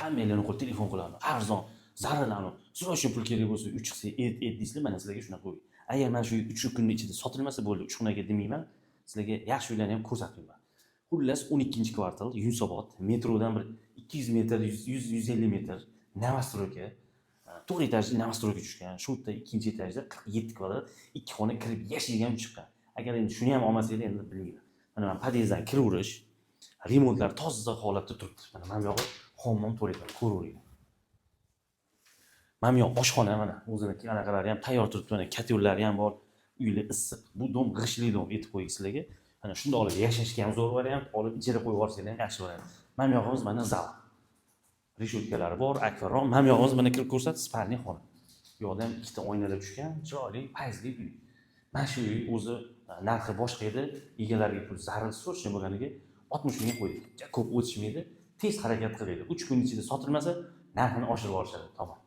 Hammanglarni qo'l telefon qilaman, arzon, zararlanib, срочно pul kerak bo'lsa, uy chiqsa, et et deysizlar, mana sizlarga shunaqa uy. Agar mana shu uy 3 kunni ichida sotilmasa, bo'ldi, Uchxonaga demayman, sizlarga yaxshi uylarni ham ko'rsatmayman. Xullas, 12-kvartal, Yunusobod, metrodan bir 200 metr, 100, 150 metr, новостройка, to'rt etajli новостройка tushgan. Shu yerda ikkinchi etajda 47 kvadrat, ikki xona, kirib yashaydigan chiqqan. Agar endi shuni ham olmasanglar, endi bilmayman. Mana podyezddan kiraverish, remontlar toza holatda turibdi. Mana bu yog'i hammom, tualet, ko'raveringlar. Mana bu yoq oshxona, mana o'zini anaqalari ham tayyor turibdi, mana котёл lari ham bor. Uylar issiq. Bu дом g'ishtli дом, aytib qo'yay sizlarga. Mana shunda olib yashashga ham zo'r variant, olib ijara qo'yib yuborsanglar ham yaxshi variant. Mana bu yog'imiz mana zal. Reshotkalari bor, akvarom. Mana bu yog'imiz, mana kirib ko'rsat, спальный xona. Bu yoqda ham ikkita oynalar tushgan, chiroyli, fayzli uy. Mana shu uy o'zi narxi boshqa edi, egalariga pul zarur, срочно bo'lganiga 60 ming qo'ydik. Ja ko'p o'tishmaydi, tez harakat qilinglar. 3 kun ichida sotilmasa, narxini oshirib yuborishadi. Tamom.